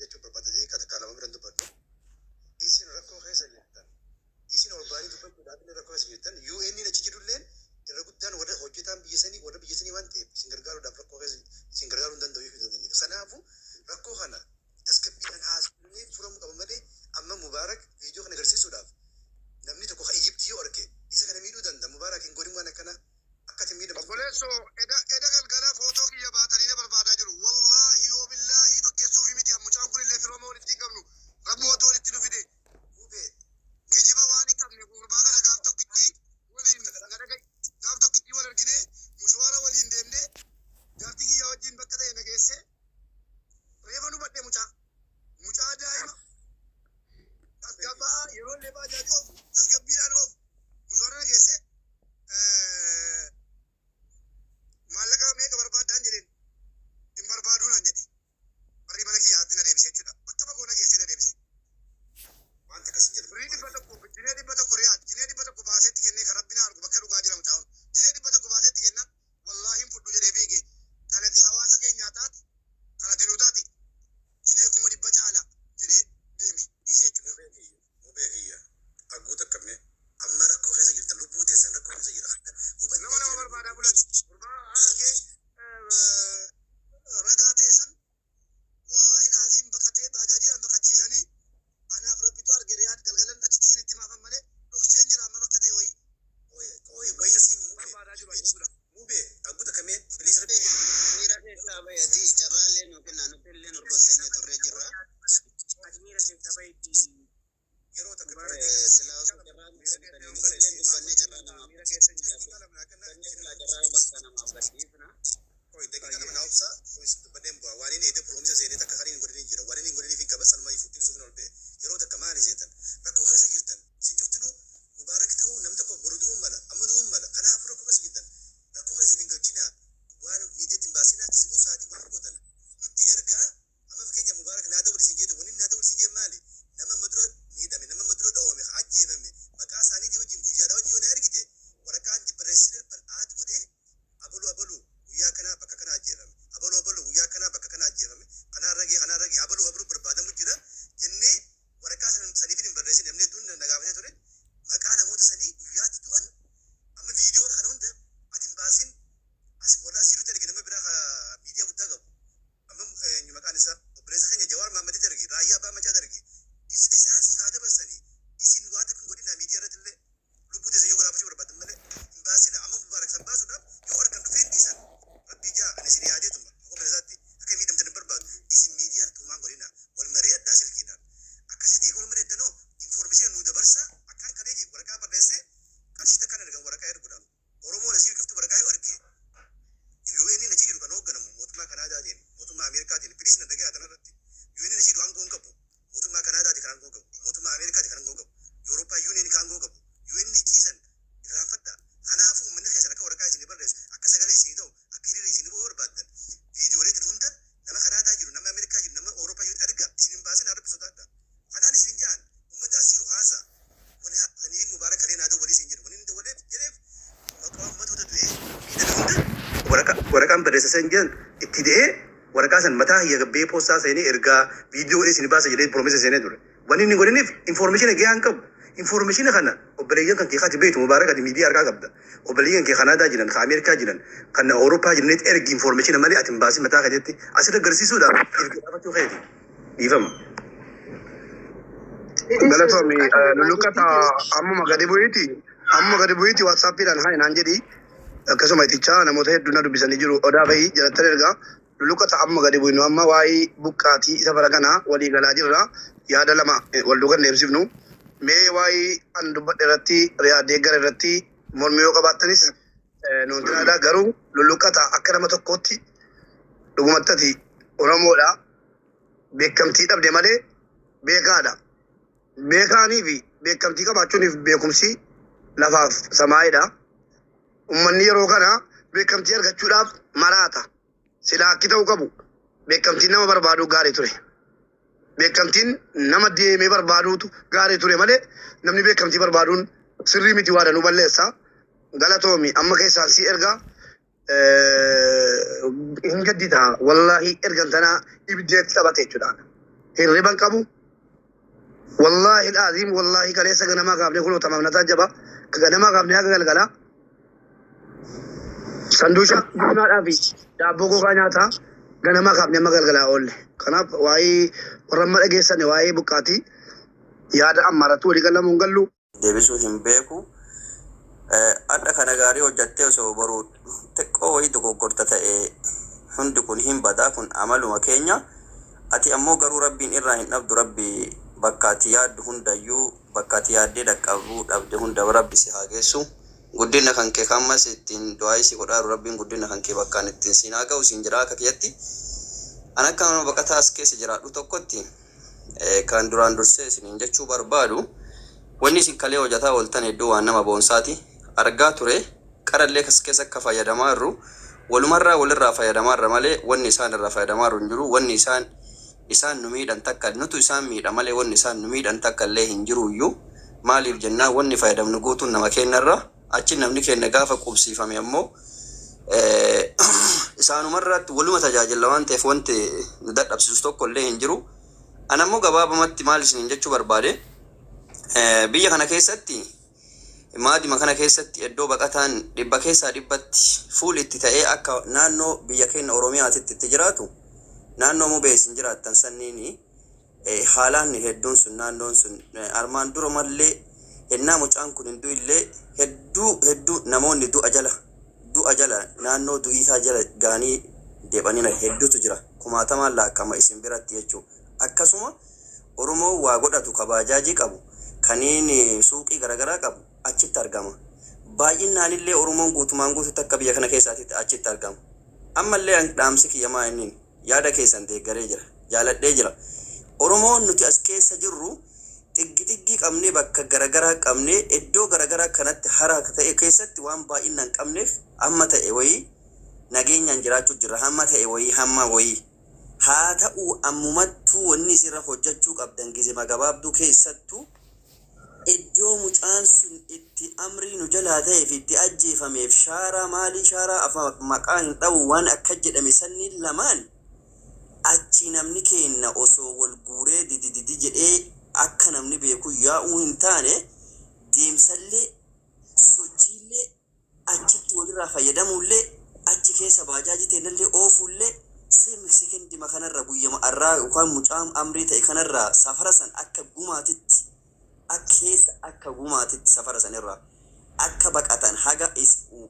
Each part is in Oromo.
Jechuu barbaada daqiiqaa takka lama biran dubbadhu. Isin rakkoo keessa jirtan. Isin ol ba'anii dubbachuudhaaf illee rakkoo keessa jirtan. UN achi jirulleen irra guddaan warra hojjetaan biyya sanii, warra biyya sanii waan ta'eef, isin gargaaruudhaaf rakkoo keessa isin gargaaruu hin danda'u jechuu dandeenya. Kanaafuu rakkoo kana tasgabbiidhaan haasofnee furamuu qaba malee, amma Mubaarak viidiyoo kana agarsiisuudhaaf namni tokko ka Ijiptii yoo arge isa kana miidhuu danda'a. Mubaarak, hin godhin waan akkana akka ati miidhamtu. Obboleessoo, eda eda galgala footoo kiyya baatanii na barbaadaa jiru. Wallaahi yoo billaahi fakkeessuufi miti, mucaan kun illee firooma walitti hin qabnu. Rabbumatu walitti nu fide. Mubee. Kijiba waan hin qabne, gurbaa kana gaaf tokkitti waliin na dhaga'i. Gaaf tokkitti wal arginee mushwaara waliin deemnee, jaartii kiyyaa wajjin bakka ta'e na geessee, reefa nu badhe, mucaa daa'ima tasgabba'aa, yeroo illee baajaajii oofu tasgabbiidhaan oofu, mushwaara na geessee, maallaqa meeqa barbaaddaan jedheen, hin barbaaduu naan jedhe. Barrii mana kiyyaatti na deebise jechuudha. Bakka fagoo na geessee na deebise. Wanta akkas hin jedhamu. Birrii 100, jinee 100 riyaal, jinee 100 baaseetti kennee, kan rabbi na argu bakka dhugaa jira mucaa'oon. Jinee 100 baaseetti kennaan, wallaahi hin fudhu jedhee fiige. Kanati hawaasa keenyaa taate, kanati nuu taate, jinee 100,000 caala jedhee deeme dhiisee jechuudha. Mubee kiyya, mubee kiyya, agguu takka mee amma rakkoo keessa jirtan, lubbuu teessan rakkoo keessa jira. Nama Hubannee lama jira. barbaadaa bulan. Gurbaa Harargee ragaa ta'e san, wallaahi dhaaziin baqatee, baajaajiidhaan baqachiisanii, anaaf rabbitu arge. Riyaad galgalan achitti isinitti maafan malee dhokseen jira amma bakka ta'e wayii. Qoy qoy, wayii sii mubee. Barbaadaa jiru jechuudha. Mubee, agguu takka mee, please, rabbi. Miira keessaa bayati, carraallee nu kenna, nuti illee nu gorsine turree jirra. Ati miira keessaa bahitti. Yeroo takka Mubaarak. daqiiqaa Silaa osoo carraa nu kennitanii nuti illee dubbannee carraa namaaf Miira keessa hin jiru. 2 naa kennaa. Dubbannee silaa carraa bakka namaaf gadhiifna. Qoy, daqiiqaa 2 naa obsa, dubbadheen bu'a. Waan inni eede promise seenee takka kan inni godhanii jira. Waan inni godhanii fi qaba sanuma ibsuuf ol ba'e. Yeroo takka maali seetan? Rakkoo keessa jirtan. Isin cuftinuu Mubaarak ta'uu namni tokko boru du'uu mala. Amma du'uu mala. Kanaafuu rakkoo keessa jirtan. Rakkoo keessa hin galchinaa. Waan miidiyaatti hin baasinaa. Isin usaatii waan gootan nutti ergaa. Amma fakkeenya Mubaarak naa dabali isin jedhe, wanni naa dabali isin jedhe maali? Nama amma dura miidhame, nama amma dura dhawame, ajjeefame, maqaa isaaniitii wajjin guyyaadhaa wajjin yoo na ergite, waraqaan barreessine add godhee, abalu abalu guyyaa kanaa bakka kanaa ajjeefame, abalu abalu guyyaa kanaa bakka kanaa ajjeefame, kanaa ragee, kanaa ragee, abalu abalu barbaadamu jira jennee waraqaa san saniif hin barreessin. Namni hedduun na gaafatee ture maqaa namoota sanii guyyaatti du'an. Amma viidiyoon kana hunda ati hin baasin, as warra as jirutti erge, nama biraa miidiyaa guddaa qabu. Amma eenyu maqaan isaa, obboleessa keenya Jawaar Mahammaditti erge, Raayyaa Abbaa Macaatti erge, isaan siif haa dabarsanii. Isin waa takka hin godhinaa, miidiyaa irratti illee lubbuu teessan yoo galaafachuu barbaadan malee hin baasina. Amma Mubaarak san baasuudhaaf yoo argan dhufee hin dhiisan. Rabbii jaa, ani isin yaadeetuma akka obboleessaatti, akka miidhamtan hin barbaadu. Isin miidiyaa irratti homaan godhina, wal mari'adhaa silkiidhaan. Akkasitti eega wal mari'attanoo information nuu dabarsaa. Akkaan kalee jee waraqaa barreessee, qarshii takkaan ergan waraqaa erguudhaaf. Oromoon asii hirkiftu waraqaa yoo erge, UN achi jiru kan hoogganamu mootummaa Kanaadaatiin, mootummaa Ameerikaatiin. Please na dhagayaa tanarratti. UN achi jiru aangoo hin qabu. Mootummaa Kanaadaati kan aangoo qabu, mootummaa Ameerikaati kan aangoo qabu, Yurooppaa Union kan aangoo qabu. UN chiisan irraanfadhaa. Kanaafuu uummanni keessan akka waraqaa isinii barreessu, akka sagalee isinii ta'u, akka hiriira isinii ba'uu barbaaddan, viidiyoolee tan hunda nama Kanaadaa jiru, nama Ameerikaa jiru, nama Awurooppaa jiru erga. Isin hin baasin, Rabbi sodaadha. Kanaan isin ja'an uummata as jiru haasa wani sanii Mubaarak kalee naa dawwalii isin jedhu, wani inni dawwaleef jedheef maqaa uummatoota du'ee miidhame hunda waraqaan barreessa san jedhan itti de'ee, waraqaa san mataa hiyya gabbee poostaa seenee ergaa, viidiyoo godhee isin baasa jedhee promise seenee ture. Wanni inni godhiniif information gahaa hin qabu. Information kana obboleeyyan kan kee kaati beektu, Mubaarak, ati miidiyaa harkaa qabda. Obboleeyyan kee Kanaadaa jiran, kan Ameerikaa jiran, kan Awurooppaa jiranitti ergi information malee ati hin baasin mataa keetitti asirra agarsiisuudhaaf if gaafachuu keeti. Dhiifama. Galatoomi lulluqqata. Ammuma gadi bu'iiti WhatsAppiidhaan haa naan jedhi. Akkasuma itichaa namoota hedduu na dubbisanii jiru, odaa bahii jalattan ergaa. Lulluqqata, amma gadi bu'inu, amma waa'ee buqqaatii isa bara kana walii galaa jirra. Yaada lama wal duukaa deemsifnu. Mee waa'ee an dubbadhe irratti, riyaa deeggara irratti mormii yoo qabaattanis nuun tiraadha. Garuu lulluqqata, akka nama tokkootti dhugumatti ati Oromoodha. Beekamtii dhabde malee beekaadha. Beekaanii fi beekamtii qabaachuuniif beekumsi lafaaf samaa'edha. Uummanni yeroo kana beekamtii argachuudhaaf maraata. Silaa akki ta'uu qabu, beekamtiin nama barbaaduu gaarii ture. Beekamtiin nama deemee barbaaduutu gaarii ture malee namni beekamtii barbaaduun sirrii miti, waa danuu balleessa. Galatoomi, amma keessaan si ergaa hin gaddita. Wallaahi ergan tanaa ibiddeetti taphate jechuudha. Hirriban qabu. Wallaahi alaaziim, wallaahi kaleessa ganamaa kaafnee kunoo tamaamnataa jaba. Ganamaa kaafnee haga galgalaa. Sanduusha bunaadhaa fi daabboo gogaa nyaataa ganamaa kaafnee amma galgalaa oolle. Kanaaf waa'ee warra amma dhageessane waa'ee buqqaatii yaada ammaarratti walii gallamu hin gallu. Deebisuu hin beeku. Adda kana gaarii hojjattee osoo boruu xiqqoo wayii dogoggorta ta'e, hundi kun hin badaa. Kun amaluma keenya. Ati ammoo garuu Rabbiin irraa hin dhabdu. Rabbi bakka ati yaaddu hundayyuu, bakka ati yaaddee dhaqqabuu dhabde hunda Rabbi si haa geessu. Guddina kan kee kammas ittiin du'aa si godhaaru, Rabbiin guddina kan kee bakkaan ittiin siin haa ga'u siin jira. Akka kiyyatti, an akka nama baqataa as keessa jiraadhu tokkotti, kan duraan dursee isiniin jechuu barbaadu, wanni isin kalee hojjataa ooltan hedduu waan nama boonsaati. Argaa ture, qarallee kas keessa akka fayyadamaa jirru, walumarraa walirraa fayyadamaa irra malee wanni isaan irraa fayyadamaa jiru hin jiru. Wanni isaan nu miidhan takka, nutu isaan miidha malee wanni isaan nu miidhan takka illee hin jiru iyyuu. Maaliif jennaan, wanni fayyadamnu guutuun nama keenyarra. Achi namni keenya gaafa qubsiifame ammoo isaanumarraatti waluma tajaajila waan ta'eef, wanti nu dadhabsiisu tokko illee hin jiru. An ammoo gabaabumatti maal isiniin jechuu barbaade, biyya kana keessatti, maadima kana keessatti, iddoo baqataan 100% fuul itti ta'ee akka naannoo biyya keenya Oromiyaatitti itti jiraatu, naannoo mubee isin jiraattan sanniini, haalaan hedduun sun, naannoon sun armaan dura mallee hennaa mucaan kun hin du'illee hedduu hedduu namoonni du'a jala naannoo du'iisaa jala gaanii deebanii hedduutu jira, kumaatamaan laakkama isin biratti jechuudha. Akkasuma Oromoo waa godhatu, ka baajaajii qabu, kaniin suuqii garaagaraa qabu achitti argama. Baay'inaan illee Oromoon guutumaan guututti akka biyya kana keessaatti achitti argama. Ammallee dhaamsi kiyyamaa inni yaada keessan deeggaree jira, jaaladhee jira. Oromoon nuti as keessa jirru xiggi xiggii qabnee, bakka garaagaraa qabnee, iddoo garaagaraa kanatti hara ta'e keessatti waan baay'inaan qabneef amma ta'e wayii nageenyaan jiraachuu jirra. Hamma ta'e wayii, hamma wayii haa ta'u, ammumattuu wanni isirra hojjechuu qabdan gizima gabaabduu keessattuu iddoo mucaan sun itti amrii nu jalaa ta'ee fi itti ajjeefameef, shaaraa maalii, shaaraa afa maqaa hin dhawu, waan akka jedhame sanniin lamaan achi namni keenna osoo wal guuree didi didi jedhee akka namni beeku yaa'uu hin taane, deemsallee sochiillee achitti walirraa fayyadamuullee, achi keessa baajaajii teennallee oofuullee, sekendima kanarra, guyyama arraa yookaan mucaan amrii ta'e kanarraa safara san akka gumaatitti, akka keessa akka gumaatitti safara sanirraa akka baqatan, haga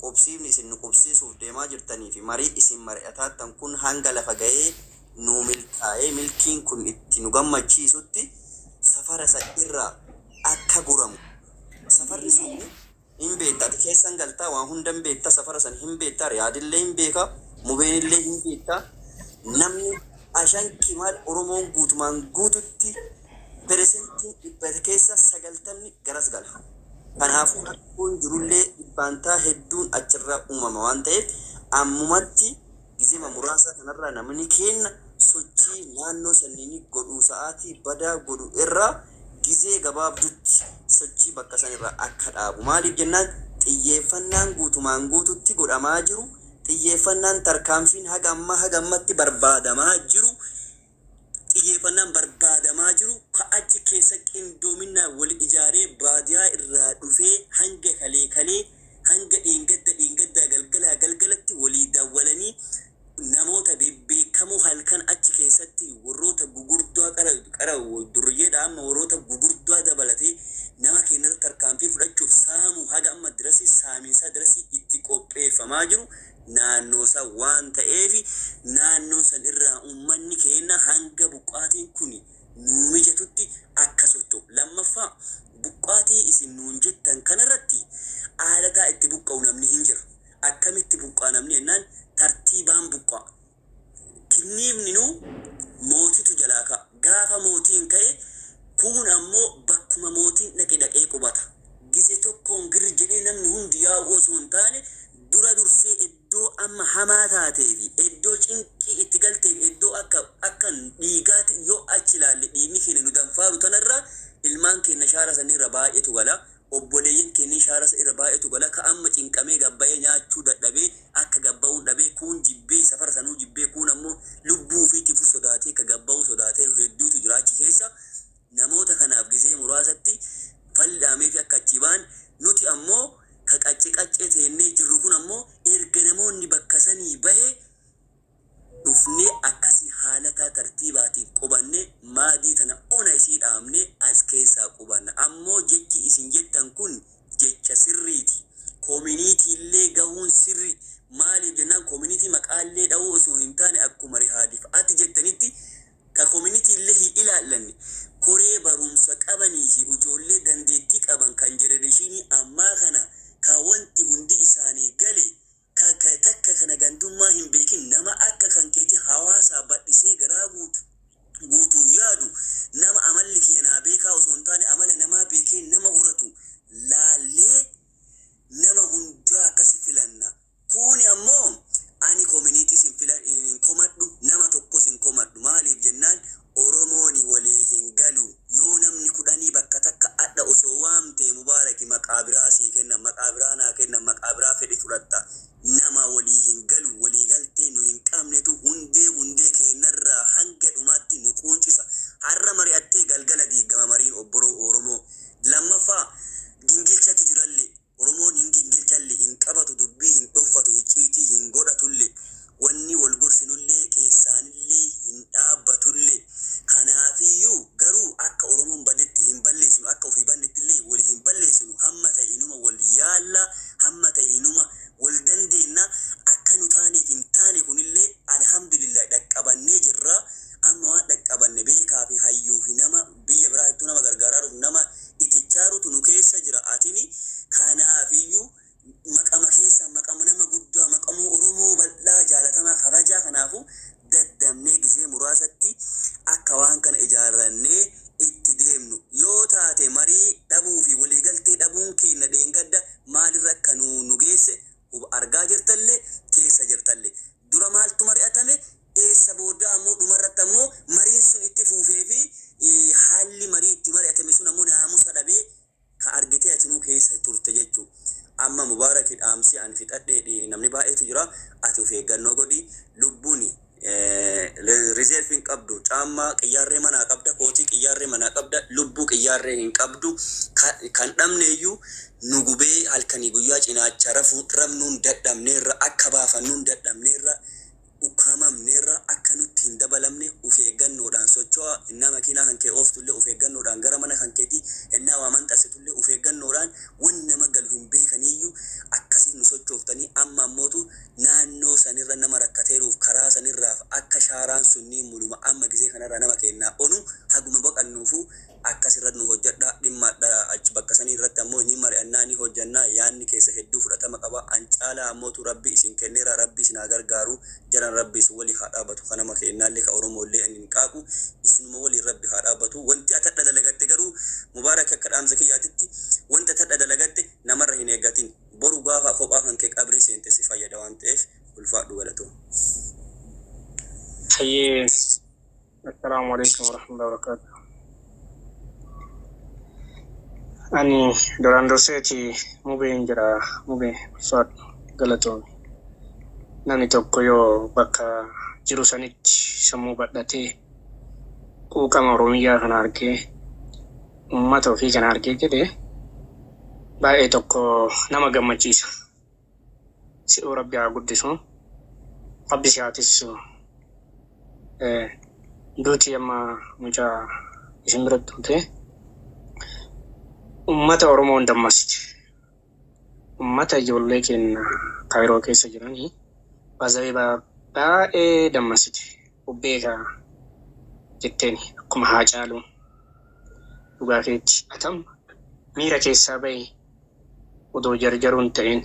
qubsiifni isin nu qubsiisuuf deemaa jirtanii fi marii isin mari'ataattan kun hanga lafa ga'ee nu milkaa'ee milkiin kun itti nu gammachiisutti safara san irraa akka guramu. Safarri sun hin beekta, ati keessan galtaa, waan hunda hin beekta, safara san hin beekta, Riyaadillee hin beeka, Mubeenillee hin beekta. Namni ashanki maal, Oromoon guutumaan guututti 90% garas gala. Kanaafuu rakkoon jirullee dhibbaantaa hedduun achirraa uumama waan ta'eef, ammumatti gizema muraasa kanarraa namni kenna sochii naannoo sanniin godhuu, sa'aatii badaa godhu irraa gizee gabaabdutti sochii bakka sanirraa akka dhaabu. Maaliif jennaan, xiyyeeffannaan guutumaan guututti godhamaa jiru, xiyyeeffannaan tarkaanfiin haga ammaa haga ammatti barbaadamaa jiru, xiyyeeffannaan barbaadamaa jiru ka achi keessa qindoominaan wal ijaaree baadiyaa irraa dhufee hanga kalee kalee, hanga dheengadda dheengaddaa galgalaa galgalatti walii dawwalanii, namoota bebbeekamoo halkan achi keessatti warroota gugurdaa qara qara duriyyeedha, amma warroota gugurdaa dabalatee nama keenyarra tarkaanfii fudhachuuf saamu, haga amma dirasii saamiinsaa dirasii itti qopheeffamaa jiru naannoo isaa waan ta'eef, naannoo san irraa uummanni keenya hanga buqqaatiin kun nuu mijatutti akka socho'u. Lammaffaa, buqqaatii isin nuun jettan kanarratti aadataa itti buqqa'u namni hin jiru. Akkamitti buqqaa namni jennaan, tartiibaan buqqaa. Kinniifni nu mootitu jalaa ka'a. Gaafa mootiin ka'e, kun ammoo bakkuma mootiin dhaqe dhaqee qubata. Gise tokkoon gir jedhee namni hundi yaa'u osoo hin taane, dura dursee iddoo amma hamaa taatee fi iddoo cinqii itti galtee fi iddoo akka dhiigaati yoo achi ilaalle dhiigni keenya nu danfaaru tanarraa ilmaan keenya shaara sanirra baay'eetu gala. Obboleeyyan keenya shaara irra baay'eetu gala. Ka amma cinqamee gabbayee nyaachuu dadhabee, akka gabba'uun dhabee, kuun jibbee safara sanuu jibbee, kuun ammoo lubbuu ofiitiifuu sodaatee ka gabba'uu sodaatee hedduutu jira. barumsaatiin qubanne, maadii tana ona isii dhaabne as keessaa qubanna. Ammoo jechi isin jettan kun jecha sirriiti. Community illee gahuun sirri. Maaliif jennaan, community maqaallee dha'uu osoo hin taane, akkuma Rihaadiif ati jettanitti, ka community illee hin ilaallanne, koree barumsa qabanii fi ijoollee dandeettii qaban kan generation ammaa kana, ka wanti hundi isaanii gale, ka takka kana gandummaa hin beekin, nama akka kan keeti hawaasaa bal'isee garaa guutu guutuu yaadu, nama amalli kiyya naa beekaa osoo hin taane amala namaa beekee nama horatu laallee nama hundaa akkasi filanna. Kuni ammoo ani community sin fila hin komadhu, nama tokkos hin komadhu. Maaliif jennaan, Oromooni walii hin galu. Yoo namni 10 bakka takka adha osoo waamte, Mubaaraki, maqaa biraa sii kenna, maqaa biraa naa kenna, maqaa biraa fedhe fudhatta. Nama walii hin galu, walii galtee nu hin qabnetu hundee keenyarraa hanga dhumaatti nu quuncisa. Har'a mari'attee galgala diigama mariin obboroo Oromoo. Lammaffaa, gingilchatu jiralle. Oromoon hin gingilchalle, hin qabatu, dubbii hin dhoffatu, icciitii hin godhatulle, wanni wal gorsinullee keessaanillee hin dhaabbatullee. Kanaafiyyuu garuu akka Oromoon badetti hin balleessinu, akka ofii bannetti wal hin balleessinu. Hamma ta'e inuma wal yaalla, hamma ta'e inuma wal dandeenna. Akka nu taaneef hin taane kunillee alhamdulillah dhaqqabannee jirra. Amma waan dhaqqabanne beekaa fi hayyuu fi nama biyya biraa hedduu nama gargaaraa dhufu, nama itichaarutu nu keessa jira atini. Kanaafiyyuu maqama keessa maqama nama guddaa, maqama Oromoo bal'aa jaalatamaa kabajaa. Kanaafu daddamnee gizee muraasatti akka waan kana ijaarrannee itti deemnu yoo taate, marii dhabuu fi waliigaltee dhabuun keenya dheengadda maalirra akka nu geesse argaa jirtallee keessa jirtallee. Dura maaltu mari'atame, eessa booda ammoo dhumarratti ammoo mariin sun itti fuufee fi haalli marii itti mari'atame sun ammoo naamusa dhabee ka argitee atinuu keessa turte jechuu. Amma Mubaaraki, dhaamsi an fixadhee, namni baay'eetu jira. Ati of eeggannoo godhi. Lubbuuni reserve hin qabdu. Caammaa qiyyaarree manaa qabda, kootii qiyyaarree manaa qabda, lubbuu qiyyaarree hin qabdu. Kan dhabne iyyuu nu gubee halkanii guyyaa cinaacha rafnuun dadhabneerra, akka baafannuun dadhabneerra, ukkaamamneerra. Akka nutti hin dabalamne of eeggannoodhaan socho'a. Innaa makiinaa kan kee ooftullee of eeggannoodhaan, gara mana kan keetii innaa waa manxassitullee of eeggannoodhaan, wanni nama galu hin beekaniyyuu akkasii nu sochooftanii. Amma ammootu naannoo sanirra nama rakkateeruuf karaa sanirraaf akka shaaraan sunnii muluma amma gizee kanarra nama kennaa onu haguma baqannuufu akkasirra nu hojjedha. Dhimma achi bakka sanii irratti ammoo ni mari'annaa, ni hojjannaa. Yaanni keessa hedduu fudhatama qaba. An caalaa ammootu Rabbi isin kenneera, Rabbi isin haa gargaaru jaran, Rabbi isin walii haa dhaabatu. Kanama kennaallee ka Oromollee ani hin qaaqu, isinuma waliin Rabbi haa dhaabatu. Wanti atadha dalagatte garuu, Mubaarak, akka dhaamsa kiyyaatitti, wanti atadha dalagatte namarra hin eeggatin. Boru gaafa kophaa kan kee qabrii seente si fayyada waan ta'eef ulfaadhu, galatoo. Hayyee, assalaamu alaikum warahmatullahi wabarakatuh. Ani duraan durseeti Mubeen jira. Mubee, ulfaadhu, galatoomi. Namni tokko yoo bakka jiru sanitti sammuu badhatee quuqama Oromiyyaa kana argee, uummata ofii kana argee jedhee, baay'ee tokko nama gammachiisa. Si'uu Rabbi haa guddisu. Rabbi si haa tissisu. Duuti amma mucaa isin biratti dhufte uummata Oromoon dammasite. Uummata ijoollee keenya Kaayiroo keessa jiranii bazawee baay'ee dammasite. Ubbeekaa jetteen akkuma Haacaaluu dhugaa keetti atam miira keessaa bahi odoo jarjaruun ta'in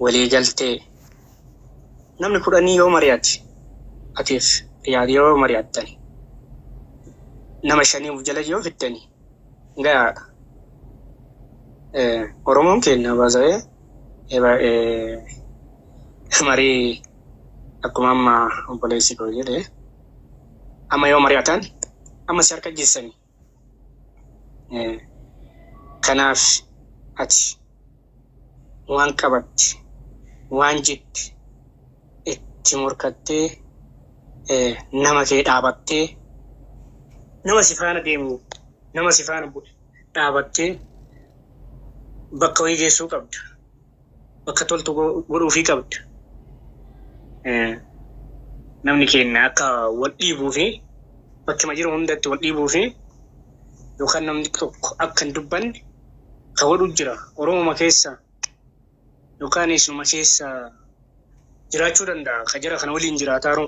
waliigaltee namni 10 yoo mari'ate, atiif Riyaad yoo mari'attani, nama 5 of jala yoo fiddani gahaadha. Oromoon keenya baasa'ee baay'ee marii akkuma amma obboleessi koo jedhe, amma yoo mari'atan amma si harka geessani. Kanaaf ati waan qabatte, waan jette itti morkattee, nama kee dhaabattee, nama si faana deemu, nama si faana bu'e dhaabattee bakka wayii geessuu qabda. Bakka toltu godhuufii qabda. Namni keenya akka wal dhiibuu fi bakkuma jiru hundatti wal dhiibuu fi yookaan namni tokko akka hin dubbanne ka godhu jira. Oromoma keessa yookaan isuma keessa jiraachuu danda'a. Ka jara kana waliin jiraataaru.